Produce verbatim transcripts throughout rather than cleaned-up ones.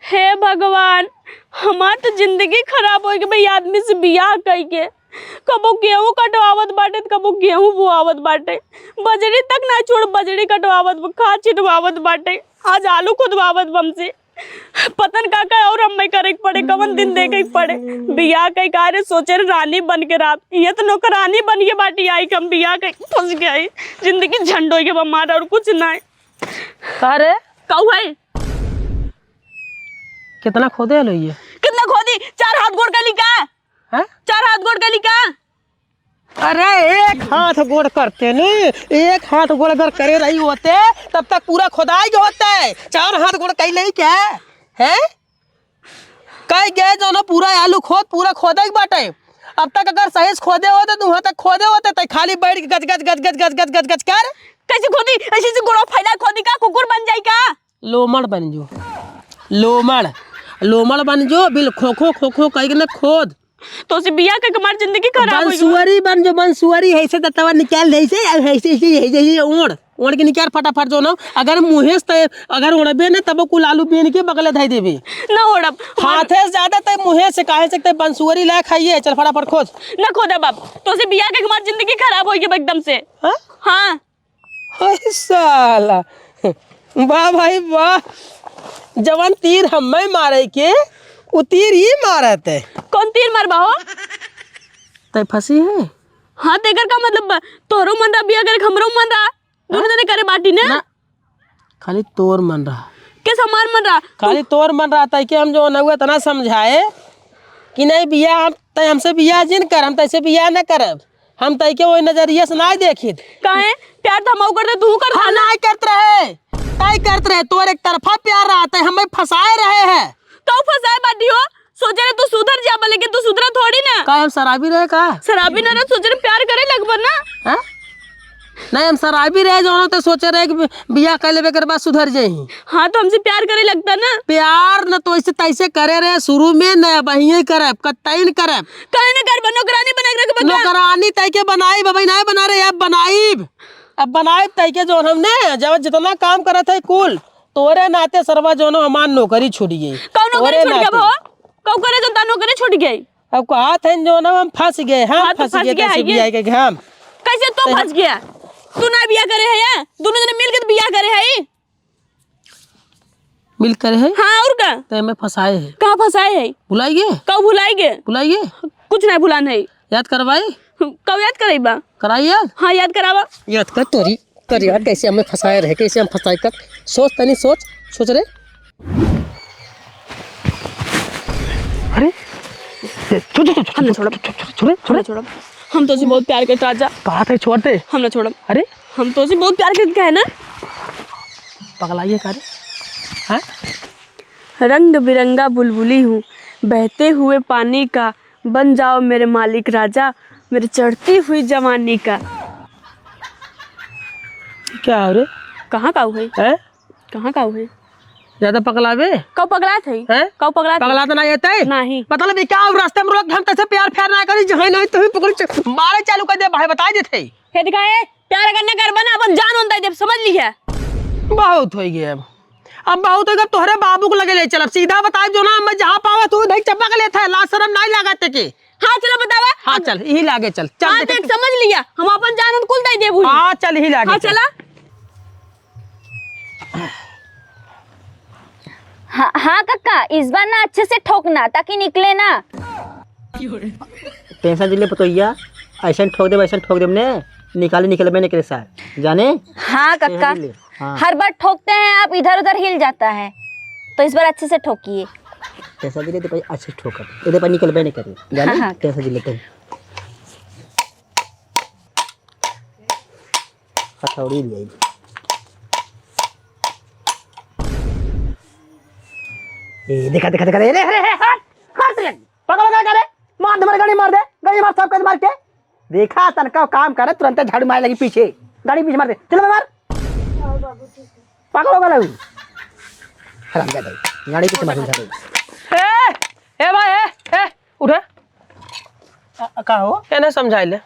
हे भगवान, हमार त जिंदगी खराब होइ गई भाई, आदमी से बियाह कइके। कबो गेहूं कटवावत बाटे, त कबो गेहूं बोआवत बाटे। बजरी तक ना छोड़, बजरी कटवावत बा, खाद छिटवावत बाटे। आज आलू खुदवावत बा हमसे। पता न का का और हमें करे के पड़े, कवन दिन देखे के पड़े। बियाह कइके आए रहे, सोचे रहे रानी बन के रहब। ये त नौकरानी बन के बाटी आई, हम बियाह कइके फंस गए। जिंदगी झंड होइ गई बा हमार, और कुछ ना है। का रे? काऊ है? कितना खोदे लो ये? कितना खोदी? चार हाथ गोड़ कइली का? हैं? चार हाथ गोड़ कइली का? अरे, एक हाथ गोड़ करते ने, एक हाथ गोड़ अगर करे रही होते, तब तक पूरा खोदाई के होते। चार हाथ गोड़ कइले क्या? हैं? कह गए जो ना पूरा आलू खोद, पूरा खोदे के बाटे। अब तक अगर सही से खोदे होते, तो वहां तक खोदे होते, तो खाली बैठ के गज, गज, गज, गज, गज, गज, गज, गज कर। कैसे खोदी? ऐसे से गोड़वा फैला खोदी का? कुकुर बन जाई का? लोमड़ बन जो, लोमड़, लोमड़ बन जो, बिल खो खो, खो खो कह के ना खोद। तो से बियाह के हमार जिंदगी खराब हो गई। बंसुअरी बन जो, बंसुअरी, ऐसे दतवा निकाल दे, ऐसे, ऐसे, ऐसे, ऐसे, ऐसे ओढ़, ओढ़ के निकाल फटाफट जो ना। अगर मुँहे से तय, अगर ओढ़बे ना, तब कुल आलू बीन के बगले धई देबे। ना ओढ़ब। हाथे से ज्यादा तय मुँहे से, काहे से तय बंसुअरी लायक है ये। चल फटाफट खोद। ना खोदब अब। तो से बियाह के हमार जिंदगी खराब हो गई एकदम से। हाँ? हाँ। ओए साला, वाह भाई वाह, जवन तीर हमें मारे के, उ तीर ई मारत है। कौन तीर मारबा हो? तय फंसी है? हाँ, तेकर का मतलब बा? तोहरो मन रहा बिया करे, हमरो मन रहा, दोनों हाँ? जने करे बाटी ने। ना, खाली तोर मन रहा। कैसे हमार मन रहा? खाली तोर मन रहा, तय के हम जो नौआ तना समझाए कि नहीं बिया, हम तय हमसे बिया जिन कर, हम तैसे बिया न करब। हम तैके ओई नजरिया से नाई देखित। काहे? प्यार तो हमहू करते, तू करता हम ना। नाई करत रहे, नाई करत रहे, तोर एक तरफा प्यार रहत है, हमें फंसाए रहे हैं। तो फंसाए बाटी हो, सोचे रहे तू सुधर जाबा, लेकिन तू सुधरा थोड़ी ना। का हम शराबी रहे का? शराबी ना रहे, सोचे रहे प्यार करे लगबा ना। हाँ? नहीं, हम शराबी रहे, जौन तो सोचे रहे कि बियाह कर लेबे, एकर बाद सुधर जाई। हाँ, तो हमसे प्यार करे लगता ना। प्यार न तो ऐसे तैसे करे रहे शुरू में, न अब यहीं करब, कतई न करब। काहे न करबा? नौकरानी बना के रखबा का? नौकरानी तैके बनाइब, अबही नाय बना रहे, अब बनाइब। अब बनाइब तैके जौन हमने, जब जितना काम करत है कुल, तोरे नाते सरवा जौन हमार नौकरी छूट गई। कौन नौकरी तोरे छूट गया नाते। हो? कौ करे जब नौकरी छूट गई? अब कहत है जौन हम फंस गए, हम हाँ, तो फंस फंस गए, गया कैसे है ये। बियाह के हम? कैसे तो तै फंस गया? तू ना बियाह करे है या? दोनों जने मिल के तो बियाह करे है। मिल करे है? हाँ, और का? तै हमें फंसाए है। कहाँ फंसाए है? भुलाई गए? कब भुलाई गए? भुलाई गए? कुछ नहीं भुलान है। याद करवाई? कब याद कराई बा? कराई याद? हाँ, याद करावा। याद कर तोरी, कर याद, कैसे हमें फंसाए रहे, कैसे हम फंसाए कर। सोच तनी, सोच, सोच रे। अरे, ए, छोड़, छोड़, छोड़, हम ना छोड़, छोड़ब। छोड़, छोड़, छोड़, हम ना छोड़। छोड़ब। हम तो से बहुत प्यार करते राजा। बात है, छोड़ दे। हम ना छोड़ब। अरे। हम तो से बहुत प्यार करते हैं ना। पगलाइए का रे? हाँ? रंग बिरंगा बुलबुली हूँ, बहते हुए पानी का, बन जाओ मेरे मालिक राजा, मेरे चढ़ती हुई जवानी का। क्या हो रे? कहाँ का हुए? हैं? कहाँ का हुए? ज्यादा पगलावे? कब पगलात है? हैं? कब पगलात है? पगलात ना येते? नहीं। मतलब ये क्या, अब रास्ते में रोक, हम तैसे प्यार फ्यार ना करी, जहाँ नहीं तो ही पकड़ च-, मारे चालू कर दे, भाई बता देते। फिर कहे, प्यार अगर न करबा ना, अपन जान उन दे देब, समझ लिहे। बहुत होइ गए अब। अब बहुत होइ गए, अब तोहरे बाबू को लगे ले चल। अब सीधा बताए जो ना, मैं जहाँ पावे तू धई चपक लेत है, लाज शरम नाई लागत है के। हाँ, चलो बतावा। हाँ, अब चल, यही लागे चल। चल हाँ, देख। देख, समझ लिया, हम अपन जान उन कुल दे देबू। हाँ, चल, यही लागे हाँ, चल। चला। हाँ, हाँ कक्का, इस बार ना अच्छे से ठोकना, ताकि निकले ना। टेंशन जिले पतोहिया, ऐसन ठोक देब, ऐसन ठोक देब ने, निकाले निकलबे नहीं करे सार, जाने? हाँ कक्का, हाँ। हर बार ठोकते हैं आप, इधर उधर हिल जाता है, तो इस बार अच्छे से ठोकिए। टेंशन जिले तो भाई अच्छे से ठोक, इधर पर निकलबे नहीं करे, जाने? हाँ, हाँ। टेंशन जिले तो हथौड़ी ले आई। ए, देखा, देखा, देखा, अरे, अरे, अरे, हट, हट रे, पागल हो गया क्या रे? मार दे, मार, गाड़ी मार दे, गाड़ी मार, सब कर मार के। देखा, तनका काम करे, तुरंत झाड़ू मारे लगी पीछे, गाड़ी पीछे मार दे, चलो मार। पागल हो गया लगी। हराम जादा, गाड़ी पीछे मार दे, झाड़ू। ए, ए भाई, ए, ए, उठे। आ, आ, का हो? एने समझाई ले।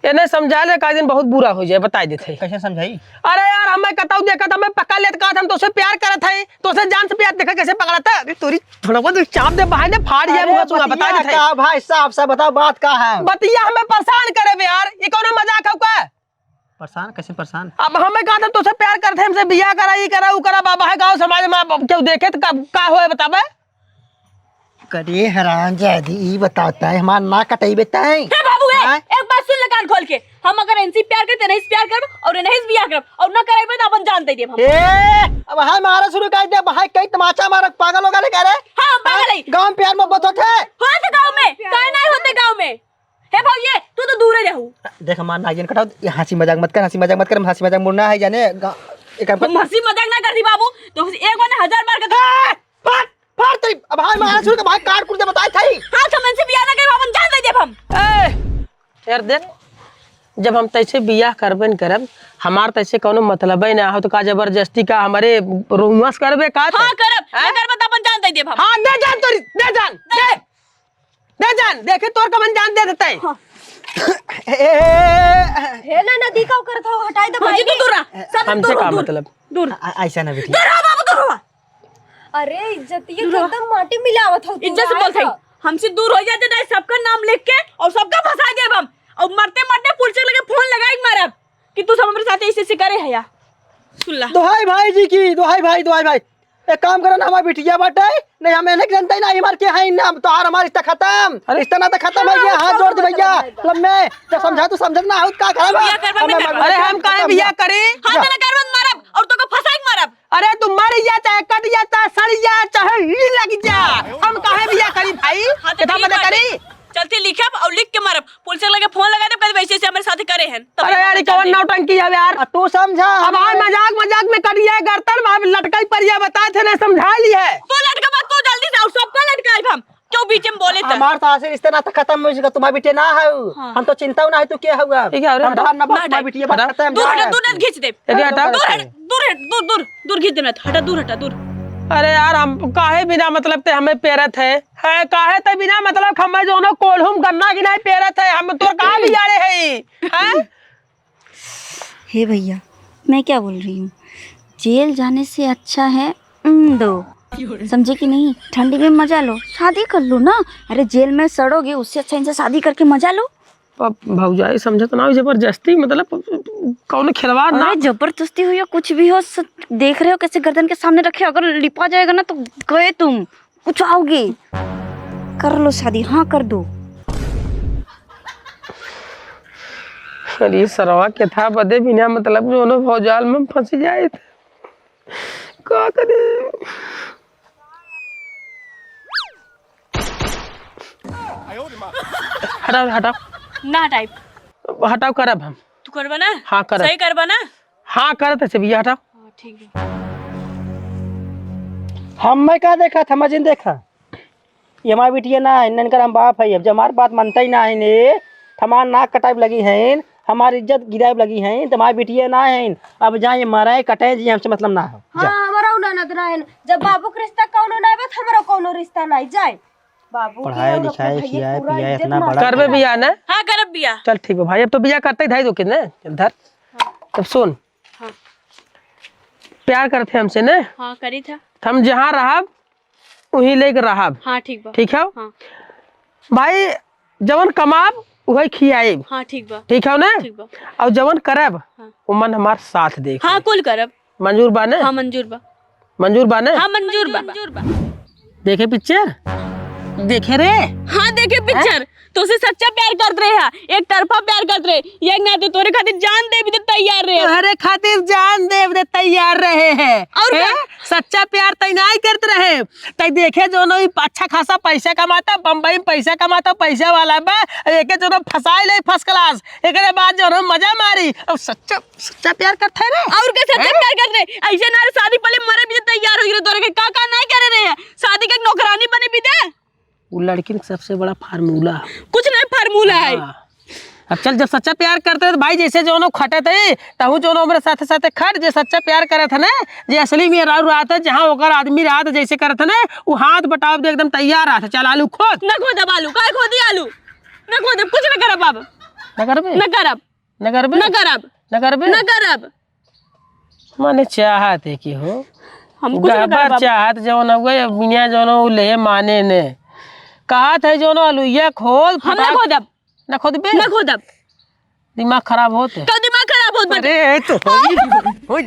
एने समझाई ले, का दिन बहुत बुरा हो जाए, बताई देते। कैसे समझाई? अरे यार, हमें कतौ देखत, हमें पकड़ लेत, कहत हम तोसे प्यार करत है, तोसे जान से प्यार, देखा कैसे पकड़त है। अरे तोरी भड़वा तो चाप दे, बहाने फाड़ ये अरे मुंह चुंगा, बता बतिया दे। का भाई साहब से बताओ, बात का है? बतिया हमें परेशान करे बे यार, ये कौनो मजाक है का? परेशान? कैसे परेशान? अब हमें कहा था तोसे प्यार करते, हमसे बियाह करा, ई करा, ऊ करा, बाबा है गाँव समाज में, अब केहू देखे तो का, का होए बताबे? करे हरामजादी, ई बताता है, हमार नाक कटइबे तैं? हे बाबू, ए, हाँ? एक बात सुन ले कान खोल के। हम अगर इनसे प्यार करते, नहीं से प्यार करब और नहीं से बियाह करब और ना करब तो अपन जान दे देब हम। ए, अब हाय मारा शुरू कर दे, भाई कई तमाचा मारा, पागल हो गए का रे? हाँ, हम पागल हैं। गाँव में प्यार मोहब्बत होत है? होत गाँव में, काहे नहीं होत गाँव में? हे भौजी, तू तो दूर ही रहू। देख हमार नागिन कटाओ, ये हंसी मजाक मत कर, हंसी मजाक मत कर, हम हंसी मजाक मुड़ना है जाने। गा-, एक काम कर। हम हंसी मजाक ना करती बाबू, तो एक बार ना हजार बार कर। ए, फट, फट तेरी, अब हाय मारा शुरू के भाई काट कुट दे बताए थाई। हाँ, तो हमसे बियाह ना करे, अपन जान दे देब हम। ए, यार देख, जब हम तैसे बियाह करबे न करब, हमार तैसे कौनो मतलबे ना हो, तो का जबरदस्ती का हमारे रोहुआ से करबे का? हाँ, करब, हैं? ना करब तो अपन जान दे देब हम। हाँ, दे जान तोरी, दे जान, दे। दे। दे जान, देखी तोर कमन जान दे देते। हाँ। ए, ए, ए, ए। हे ना, ना, दी का करत हो, हटाई दे भौजी, भाई। तू दूर रह। सब हमसे दूर, का दूर, मतलब? दूर। आ, आ, ऐसा ना बिटिया। दूर हो बाबू, दूर हो। अरे, इज्जतिया दूर के हो। एकदम माटी मिलावत हो तू, इज्जत से रहा बोल था। तो। हमसे दूर हो जा, नहीं सबका नाम लिख के और सबका फंसा देब हम। और मरते मरते पुलिस के लगे फोन लगाई के मारब कि तू सब हमारे साथ ऐसे ऐसे करे है या। सुन ला। दोहाई भाई जी की, दोहाई भाई, दोहाई भाई। एक काम करो ना, हमार बिटिया बाटे, नहीं हम इन्हें के जनते ना, हमार के है ना, तोहार हमार रिश्ता खत्म, अरे। रिश्ता ना तो खत्म है, ये हाथ जोड़ दे भैया, लम्मे, जब समझा तू समझत ना हो, का करब? बिया करबा हमें ना मर-, करबा। अरे हम काहे खत्म बिया हुआ। करी? हाँ, जा। तना करबा मारब, और तोका फंसाई के मारब। अरे तू मर जा, चाहे कट जा, चाहे सड़ जा, चाहे ही लग जा, हम काहे बिया करी भाई? हाँ, तो कितना ठीक मजा बात है। करी? चलती लिखब और लिख के मारब। पुलिस के लगे फोन लगा देब, कहबे ऐसे ऐसे हमारे साथ करे हैं, तब अरे हम यार, ये जान कौन देब। नौटंकी है यार? आ, तू समझा। अब आज मजाक मजाक में करिए, गर्दन में लटकाई परिया, बताए थे ना, समझा ली है। तू लटका मत, तू जल्दी से, और सबको लटकाए हम। क्यों बीच में बोले थे? हमार सास से रिश्ता नाता खत्म हो चुका, तुम्हारे बेटे ना है। हाँ। हम तो चिंता ना है, तू क्या हुआ? ठीक है, अरे हम हटा। बाहर ना बात, हटा। तुम्हारे बेटिया बात हटा। खत्म दूर ना हटा, है। दूर हट, खींच दे। ये क्या हटा? दूर हट, दूर हट, दूर, दूर, दूर खींच दे, हटा, दूर, हटा, दूर। अरे यार, हम काहे बिना मतलब ते हमें पेरत है? है, काहे ते बिना मतलब हमें जोनो कोल्हुम गन्ना की नहीं पेरत है? हम तोर का बिगाड़े है? हैं? हे भैया, मैं क्या बोल रही हूँ, जेल जाने से अच्छा है, उम, दो, समझे कि नहीं? ठंडी में मजा लो, शादी कर लो ना। अरे जेल में सड़ोगे, उससे अच्छा इनसे शादी करके मजा लो। अब भौजाई समझत ना हो, जबरदस्ती, मतलब, कौनो खिलवाड़ ना। अरे जबरदस्ती हो या कुछ भी हो, स-, देख रहे हो कैसे गर्दन के सामने रखे, अगर लिपा जाएगा ना तो गए तुम, कुछ आओगे। कर लो शादी, हाँ कर दो। अरे सरवा के था बदे बिना मतलब जोनो भौजाल में फंस जाए थे। का करे? हटाओ, हटाओ। ना हटाई। हटाओ, करब हम। तू करबा ना? हाँ, करब। सही करबा ना? हाँ, करत है, भैया, हटाओ। हाँ, ठीक बा। हम मैं का देखा था, मजिन देखा। ये हमार बिटिया ना है, इनकर हम बाप है। अब जब हमार बात मनता ही ना है ने, हमार नाक कटाइब लगी हैं, हमार इज्जत गिराइब लगी हैं, तो हमार बिटिया ना है। अब जाए मरे कटे जी, हमसे मतलब ना हो। जा। हाँ, हमारा उ ननद रहे न। जब बाबू के रिश्ता कौनो ना बा, तो हमारा कौनो रिश्ता नहीं। जाए। बाबू की पढ़ाई, हम लोग के लिखाई, भैया खियाए, पूरा पियाए, इज्जत इतना मार बड़ा करबे करबे। बियाह ना? हाँ, करब बियाह। चल ठीक बा भाई, अब तो बियाह करते ही धाई दो के ने, धर। हाँ। तब सुन। हाँ। प्यार करते हमसे ने? हाँ, करी था। हम जहाँ रहब, उहीं लेके रहब। हाँ, ठीक बा। ठीक है? हाँ। भाई, जवन कमाब, उहे खियाइब। हाँ, ठीक बा। ठीक है ना? ठीक बा। और जवन करब, हाँ। उमन हमार साथ देख। हाँ, कुल करब। मंजूर बा ने? हाँ, मंजूर बा। मंजूर बा ने? हाँ, मंजूर बा। देखे पिक्चर? देखे रे? हाँ, देखे पिक्चर। तोसे सच्चा प्यार करत रहे हा, एक तरफा प्यार करत रहे, एक नाते तोरे खातिर जान देबे तैयार रहे। तोहरे खातिर जान देबे तैयार रहे हैं। और हैं? का? सच्चा प्यार तय नाई करत रहे। तय देखे जोनो ई अच्छा खासा पैसा कमाता, बम्बई में पैसा कमाता, पैसा वाला बा, एके जोनो फंसाई ले first class, एकरे बाद जोनो मजा मारी। अब सच्चा, सच्चा प्यार करत है रे। और का सच्चा हैं? प्यार करत रहे? ऐसे ना रे, शादी पहले मरे भी तैयार हो गए, तोरे के का का नहीं करे रहे हैं, शादी के नौकरानी बने भी दे। उ लड़किन के सबसे बड़ा formula। कुछ नहीं formula है। हाँ। अब चल, जब सच्चा प्यार करते हैं तो भाई, जैसे जोनो खटत है, तहू जोनो हमरे साथे साथे खट, जे सच्चा प्यार करत है ना, जे असली में राउर रहत है, जहाँ ओकर आदमी रहत है, जैसे करत है ना, उ हाथ बटाव दे एकदम तैयार रहत है। चल आलू खोद। ना खोदब आलू, काहे खोदी आलू? ना खोदब, कुछ ना करब अब। ना करबे? ना करब। ना करबे? ना करब। ना करबे? ना करब। माने चाहत है कि हो, हम कुछ ना गहबर करब। चाहत जौन हुए, बिनिया जौन उ ले माने ने। कहत है जौन अलुइया खोद हम ना फटाक खोदब। ना खोदबे? ना खोदब। दिमाग खराब होत है। तो दिमाग खराब होत बाटे। अरे, तो होई, होई,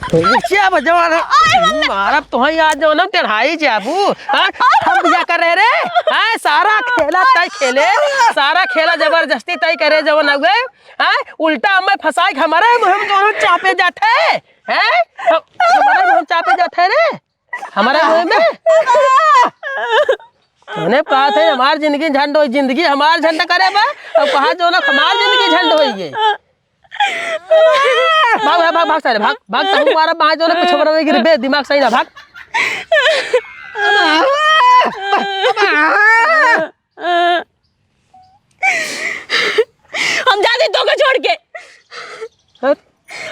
होई, क्या बजवा रहा? आय, मारब तो है आज जौन तेरहाई जाबू। हाँ? हम बिया करे रे। हाँ, सारा खेला तय खेले, सारा खेला जबरदस्ती तय करे जौन हुए। हाँ? उल्टा हमें फंसाई के हमारे मुँह में जौन चापे जात है। हैं? हमारे मुँह में चापे जात है रे। हमारे मुँह में। तूने कहा था हमार जिंदगी झंड होई, जिंदगी हमार झंड करे बा। अब कहा जौन हमार जिंदगी झंड होई है। भाग, भाग, भाग, भाग सारे, भाग, भाग, तहु मारा, वहाँ जौन है, पीछे बड़ा गिर बे, दिमाग सही ना, भाग। हम जाते तोके छोड़ के। हट।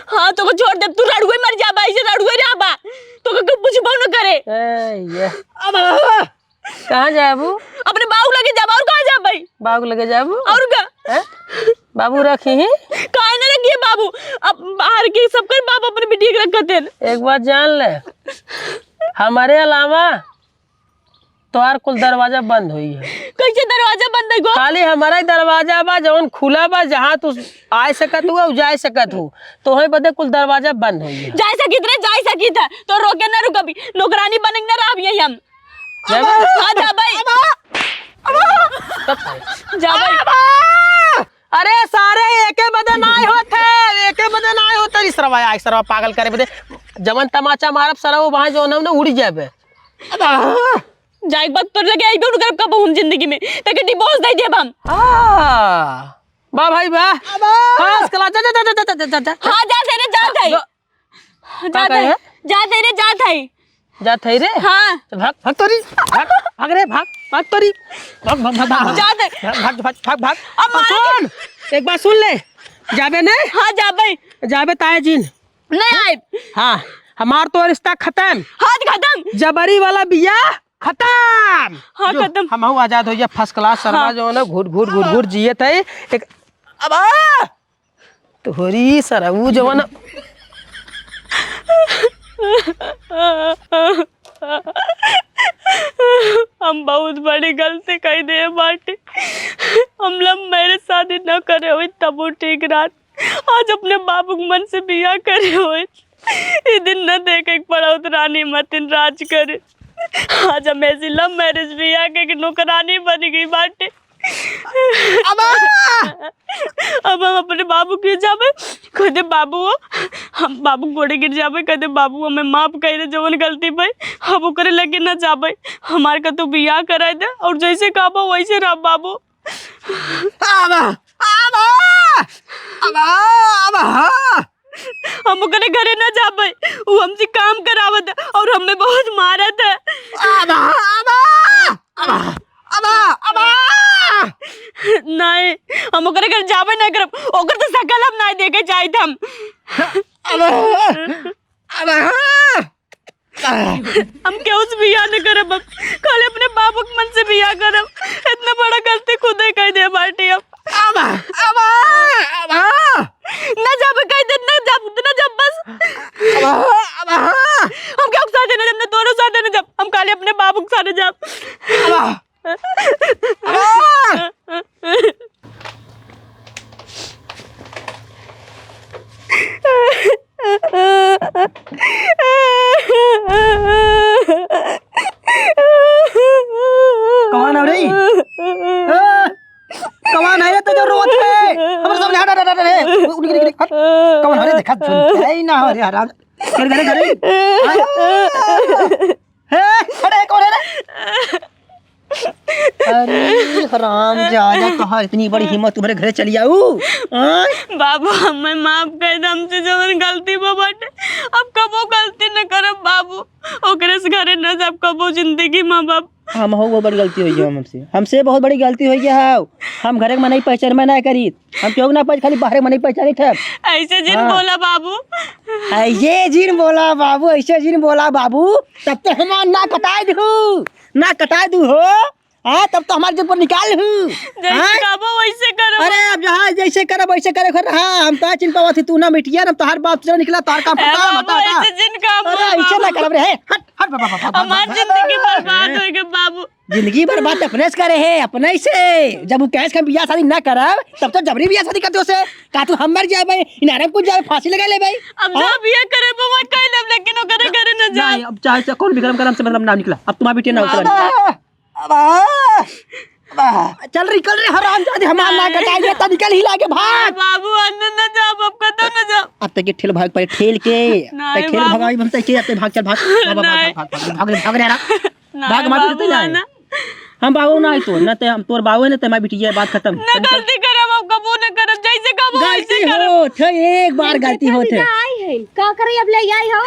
हाँ, तोके छोड़ दे, तू रड़ुए मर जाबा, ऐसे रड़ुए रहबा, तोके कुछ पूछबो न करे। ए, ये। अब कहाँ जाबू? अपने बाऊ लगे जाबा, और कहाँ जाबा? बाऊ लगे जाबू? और का? हैं? बाबू रखी ही? काहे ना रखिए बाबू? अब बाहर के सबकर बाप अपने बिटिया के रखत हैं। एक बात जान ले, हमारे अलावा तोहार कुल दरवाजा बंद होई है। कैसे दरवाजा बंद है गो? खाली हमारा ही दरवाजा बा, जौन खुला बा, जहाँ तू आ सकत हु और जा सकत हु, तोहे बदे कुल दरवाजा बंद होई है। जा सकित रे, जा सकित है, तो रोके ना रुकबी, नौकरानी बने ना रहब यही हम। जाबे? हाँ, जाबे। तब खाए। जाबे। अरे सारे एके बदे नाय होत है, एके बदे नाय होत है। ई सरवा, आई सरवा पागल करे बदे। जवन तमाचा मारब सरवा वहाँ जौन है ना उड़ी जाबे। जाए के बाद तोर लगे आइबे न करब कबहूँ हम जिंदगी में। ताके डिवोर्स दे देब हम। हाँ। बा भाई बा। अबा। हाँ, इसके ला, जा, जा, जा। हाँ, जा, तेरे जा, जा। का जात कहे? है, जात है रे, जात है। जात है रे? हाँ। चल भाग, भाग तोरी, भाग, भाग रे, भाग, भाग तोरी, भाग, भाग, भाग, भाग, भाग। जात है। भाग, भाग, भाग, भाग, भाग। अब और मारे सुन, एक बात सुन ले, जाबे ने? हाँ, जाबे। जाबे ताए जीन। नहीं आए। हाँ, हमार तो रिश्ता खत्म। हाँ, खत्म। जबरी वाला बिया खत्म। हाँ, जो खत्म। हम हऊ आजाद हो गया, फर्स्ट क्लास सरवा हाँ। जो है ना, घुट, घुट, घुट, घुट जियत है। एक, अब आ! तोहरी सरऊ जवन हम बहुत बड़ी गलती कइ देहे बाटी। हम लव मैरिज शादी न करे होइत तबो ठीक रहत। आज अपने बाबू के मन से बियाह करे होइत, ई दिन न देखे के पड़त रानी मतिन राज करे। आज हम ऐसी लव मैरिज बियाह के नौकरानी बन गई बाटी। अबा! अब हम अपने बाबू के जाबे, कह दे, "बाबू हो, हम बाबू गोड़े गिर जाबे, कह दे, 'बाबू, हमें माफ कर दे, जवन गलती भई, हम ओकरे लगे ना जाबे, हमार का तू बियाह कराए दे और जैसे कहबो वैसे रह बाबू।'" अबा! अबा! अबा! अबा! हम ओकरे घरे ना जाबे, उ हमसे काम करावत है और हमें बहुत मारत है। अबा! अबा! अबा! अबा! अबा! नहीं, हम ओकरे घर जाबे नहीं करब। ओकर तो शकल हम नहीं देखे चाहित हम। अबा! अबा! हम केहू से बियाह नहीं करब, अब खाली अपने बाबू के मन से बियाह करब। इतना बड़ा गलती खुदे कइ दे बाटी हम। अबा! अबा! अबा! ना जाबे कहि दे, ना जाब, ना जाब बस। अबा! अबा! हम केहू के साथे ना जाब, ना तोरो साथे ना जाब। हम खाली अपने बाबू के साथे जाब। अबा! अबा! कौन है रे? ए, कौन है रे तो जो रोत है? हमारे सामने हट, हट, हट, हट, हट। उठ, उठ, उठ, उठ, हट। कौन है रे? देखा, सुन, है ही ना, अरे हराम। घर, घर, घर। हाँ? ए, अरे, कौन है रे? अरे हराम जादा, कहाँ इतनी बड़ी हिम्मत तुम्हारे घरे चली आऊ? हाँ? बाबू, हमें माफ कर दे, हमसे जवन गलती बा बाटे, अब कबो गलती न करब बाबू। ओकरे से घरे न जाब कबो जिंदगी में बाप। हम हो, बहुत बड़ी गलती होइ गई हमसे, हमसे बहुत बड़ी गलती होइ गई है। हम घरे के मनई पहचान में ना करी, हम केहू ना पहचान, खाली बाहरे मनई पहचानी थे। ऐसे जिन हाँ। बोला बाबू। ऐसे जिन बोला बाबू, ऐसे जिन बोला बाबू, तब तो हमार ना कटाई दू, ना कटाई दू हो। हाँ, तब तो हमार इज्जत पर निकाल हूँ। जैसे हाँ? कहबो वैसे करब। अरे, अब जहाँ जैसे करब वैसे करे, कर, हाँ, हम तो चिन पावत ही, तू ना मिटिया, हम तोहार बाप से निकला, तोहार काम ए खत्म, बाबू, हटा, हटा। ऐसे जिन कहबो अरे, ऐसे ना बाबू। करब रे, हे, हट, हट, बाबा, बाबा, बाबा, हमार बाबा। जिंदगी बर्बाद होइगे बाबू। जिंदगी बर्बाद अपने से करे है, अपने से। जब वो कहे हम बियाह शादी ना करब, तब तो जबरी बियाह शादी करते हो से। का तू हम मर जाए भाई, इनारम कुछ जाए, फांसी लगा ले भाई। अब हाँ? जब ये करे, वो कह लेब, लेकिन वो करे, करे ना जा। नहीं, अब चाहे से कौन विक्रम करम से मतलब नाम निकला, अब तुम्हारा बेटे ना उतरा। बाबा। अबा, अबा। चल रे, निकल रे, हरामजादी, हमार ना कटाई देता, निकल ही लागे, भाग। बाबू, अंदर न जाओ, अब कतौ न जाओ। अब तक ये ठेल भाग पड़े, ठेल के। नहीं, तक ठेल बाबू। भगाई, हम तक के, अब तक भाग, चल, भाग। भाग, भाग, भाग, नहीं। भाग, भाग, भाग, भाग, भाग रे, हरा। नहीं, भाग, मार बाबू, देते जाए। ना। हम बाबू ना है तोर, ना ते हम तोर बाबू है, ना ते हमारी बिटिया, बात खत्म। ना गलती करब, अब कबो ना करब, जैसे कहबो वैसे गलती करब। होत है, एक बार गलती होत है। आई है, का करे अब ले आई हो?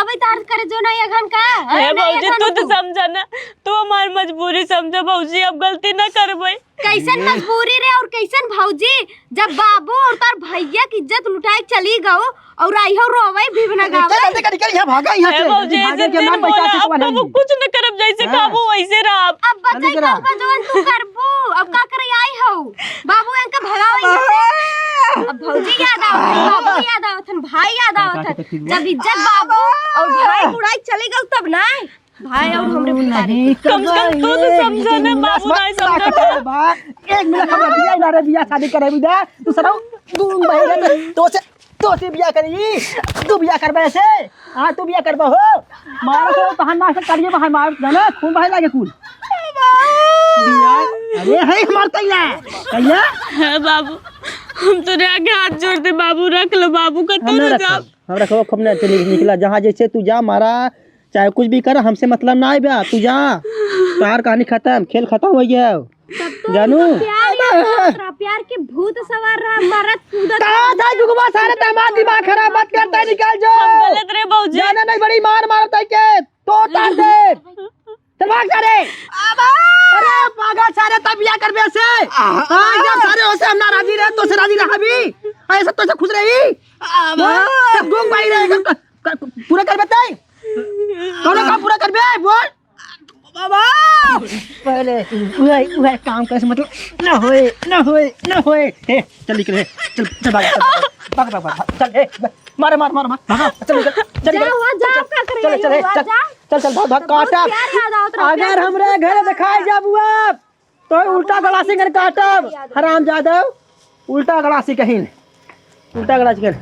अबे तार करे जो ना ये घन का, हे नहीं, भौजी, ये घन तू तो तू। समझा ना, तू हमार मजबूरी समझो भौजी, अब गलती ना करबै। कैसन मजबूरी रे और कैसन भौजी, जब बाबू और तार भैया की इज्जत लुटाए चली गओ और आई हो रोवे भी ना गावे। निकल, निकल, निकल, यहाँ भागा, यहाँ हे से। भौजी, भागे ऐसे के दिन नाम बोला, पैसा से अब कमाना कबो नहीं। कुछ न करब, जैसे हाँ। कहबो वैसे रहब। अब बचाई चल, चल। करबा जवन तू करबू, अब का करे आई हो? बाबू इनका भगाओ यहाँ से। अब भौजी याद आवत हन, बाबू याद आवत हन, भाई याद आवत हन। जब इज्जत बाबू और भाई उड़ाई चली गल तब ना। भाई और हमरे भिखारी के। कम से कम तू तो समझो ना, बाबू नहीं समझो ना। एक मिनट हमरा बियाह ना रे, बियाह शादी करे बिदा। तू सराऊ, तू बहन रे, तो से, तो से बियाह करी, तू बियाह करबे से? हाँ, तू बियाह करबे हो? मारो तो तहां ना से करिए बाहर मार, जाना, खून बहे लागे खून। बियाह, अरे है हमार तैया, तैया। हे बाबू, हम तोरे आगे हाथ जोड़ दे बाबू, रख लो बाबू, कतौ हम ना ना जाओ। रखब, हम रखब, खूब ना, चल निकला, जहाँ जैसे तू जा, मारा चाहे कुछ भी कर, हमसे मतलब ना आइबा, तू जा। तोहार कहानी खत्म, खेल खत्म होइ गया। तब तो जानू। उनका प्यार याद आवत रहा, प्यार के भूत सवार रहा, मरत कूदत कहाँ था जुगवा सारे, तमार दिमाग खराब मत करता, निकल जाओ। हम गलत रहे भौजी। जाना नहीं बड़ी मार मारत है के, तो तार दे। चल भाग सारे। अरे पागल सारे, तब बियाह करबे से। हाँ, यार सारे, ओसे हम ना राजी रहे, तो से राजी रहा भी। ऐसा तो से खुश रही। बोल, सब घूम भाई रहे, कर, कर, पूरा करबे तय। कौनो काम पूरा करबे, बोल। बाबा! पहले उहे, उहे काम करे से मतलब ना होए, ना होए, ना होए। हे, चल निकल, हे, चल, चल भाग, चल, भाग, भाग, भाग, भाग, चल, हे, मार, मार, मार, मार, भाग, चल निकल, चल निकल, जा, हुआ, जा, चल, का करे चल, रही चल, हो, हे, हुआ, चल, जा। चल, चल, भाग, भाग, बहुत काटा। प्यार याद आवत रहा, अगर प्यार। हमरे घर दिखाई जाबू अब, तो उल्टा गलासी कन काटब, हरामजादव, उल्टा गलासी कहिन, उल्टा गलासी कहिन।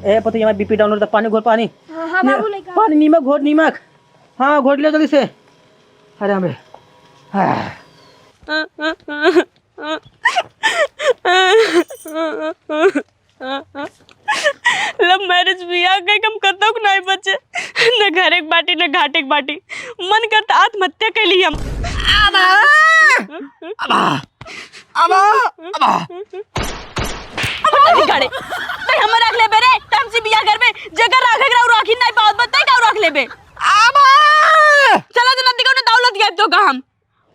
ए, पति, हमारे बीपी डाउन होता, पानी घोट, पानी। हाँ, हाँ, बाबू, लेके आओ। पानी, नीमक घोट, नीमक। हाँ, घोट लियो जल्दी से। अरे, हमें। हाँ। लव मैरिज बियाह कइ के हम कतौ के नाहीं बचे, न घरे के बाटी, न घाटे के बाटी। मन करता आत्महत्या कइ ली हम। अबा! अबा! अबा! अबा! अब नहीं करे। तै हमर राख लेबे रे, टाइम से बियाह करबे। जेकर राखे के राखी नाहीं पावत बा, तै का राख लेबे? अबा! चला जना दिगो ने दौलत गए तो का हम।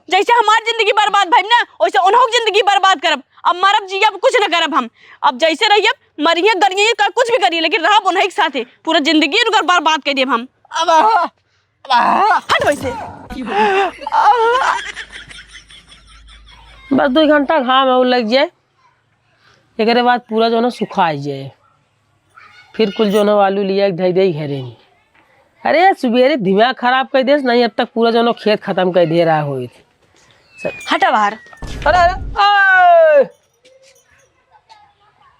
जैसे हमार जिंदगी बर्बाद भइल ना, वैसे उन्हों की जिंदगी बर्बाद करब। अब मरब जियब कुछ न करब हम। अब जैसे रहिए, मरिए गरिए, का कुछ भी करिए, लेकिन रहब उन्हीं के साथे। पूरा जिंदगी उनकर बर्बाद कर देब हम। अब, अब हट वैसे। बस दो घंटा घाम है, वो लग जाए। एकरे बाद पूरा जौन सुखाई जाए, फिर कुल जौन आलू लिया के धई दे घरे में। अरे, सुबेरे दिमाग खराब कर देस, नहीं अब तक पूरा जौन खेत खत्म कर दे रहा होइत। हटा बाहर। अरे, अरे, ओए!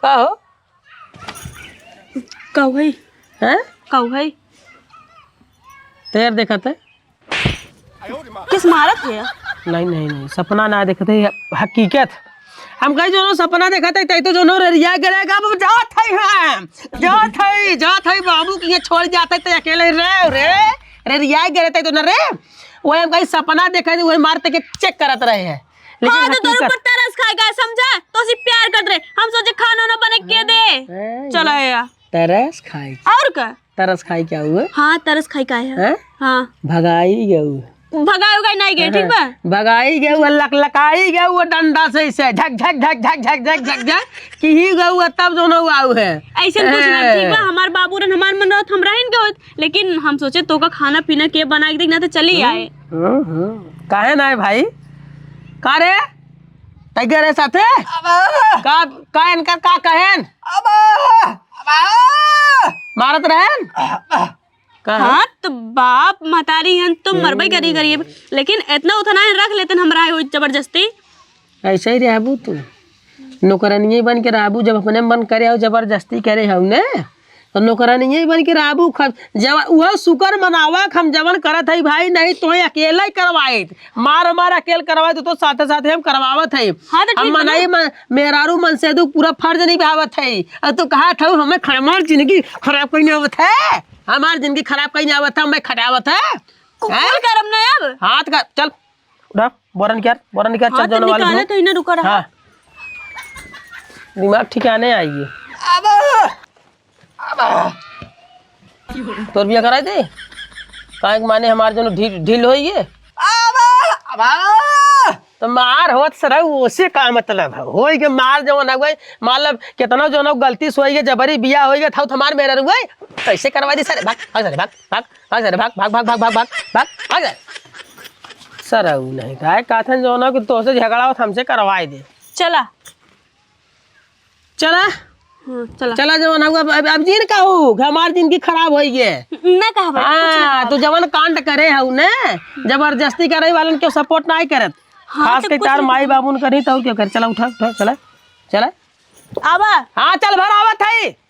का हो? का भाई? हैं? का भाई? तैयार देखा था? किस मारत है? नहीं, नहीं, नहीं, सपना ना देखत है, हकीकत। हम कहीं जौन सपना देखत है, तै तो जौन रेरिया गिरेगा, हम जात है हम, जात है, जात है बाबू के यहाँ छोड़ जात है, तै अकेले रह रे, रेरिया गिरे तै तो न रे। वही हम कहीं सपना देखत है, वही मारते के चेक करत रहे हैं। लेकिन हाँ, तो तोर हकीकत ऊपर तरस खाएगा, समझा? तो उसी प्यार करत रहे, हम सोचे खाना ना बने के दे। ए, चला यार। तरस खाए। और का? तरस खाई क्या हुआ? हाँ, तरस खाई का है? हैं? हाँ। भगाई गऊ। भगाई उगाई नहीं गए, ठीक बा? भगाई गऊ, लकलकाई गऊ डंडा से, इसे झक, झक, झक, कि गऊ, तब जौन हुआ है। ऐसे कुछ ना, ठीक बा? हमार बाबू रहन, हमार मन रहत, हम रहन के होत, लेकिन हम सोचे तो का खाना पीना के बनाई के देख ना तो चली आए। हम्म, हम्म। काहे ना है भाई? का रे? तै गए रहे साथे? अबा! का, का इनकर का कहेन? अबा! अबा! मारत रहेन? अबा! का? हाँ, तो बाप मतारी हन तो मरबे करी गरीब, लेकिन इतना उतना ही रख लेतन हमरा हो जबरदस्ती। ऐसे ही रहबू तू, नौकरानिये बन के रहबू। जब अपने मन करे हो, जबरदस्ती करे हो ने, तो नौकरानिये बन के रहबू। खब जब उहो शुक्र मनावा कि हम जवन करत हई भाई, नहीं तो अकेले ही करवाइत, मार मार अकेल करवाइत, तो साथे साथे हम करवावत हई। हाँ, तो हम ठीक बा ना। मनई म-, मेहरारू मनसेदू पूरा फर्ज निभावत हई। और तू कहा था हमें ख-, हमार जिंदगी खराब कहीं आवत है, हमार जिंदगी खराब कहीं आवत है, मैं खटावत है। कुकुर हैं? करम ना अब। हाथ का चल, उठा, बोरन क्या, बोरन क्या, हाँ, चल तो जाने वाली निकाले हूँ। तो इन्हें रुका रहा। हाँ। दिमाग ठिकाने आइए। अब, अब। तोर बिया कराई दे। काहे के माने हमार जौन ढील, ढील होई गे। अब, अब। तो मार होत सरऊ, ओसे का मतलब है? होई गे मार जौन है, मतलब केतना जौन गलती से होई गे, जबरी बिया होई गे, था तो हमार मेहरारू है। कैसे करवा दी सारे? भाग, भाग सारे, भाग, भाग। भाग सारे, भाग, भाग, भाग। सरऊ नहीं, काहे काथन जौन कि तोसे झगड़ा होत हमसे करवाए दे। चला। चला। हाँ, चला। चला जौन, अब, अब, अब जिन कहू, हमार जिंदगी खराब होई गे। ना कहबे, कुछ ना हाँ, कहबे। तू जवन कांड करे हऊ ने, जबरदस्ती करे वालन के support नहीं करत। हाँ, खास तो के कुछ तार ना माई कहबे। बाबून करी तो और क्या करे? चला, उठा, उठा, चला, चला। आवा। हाँ, चल भर आवत है।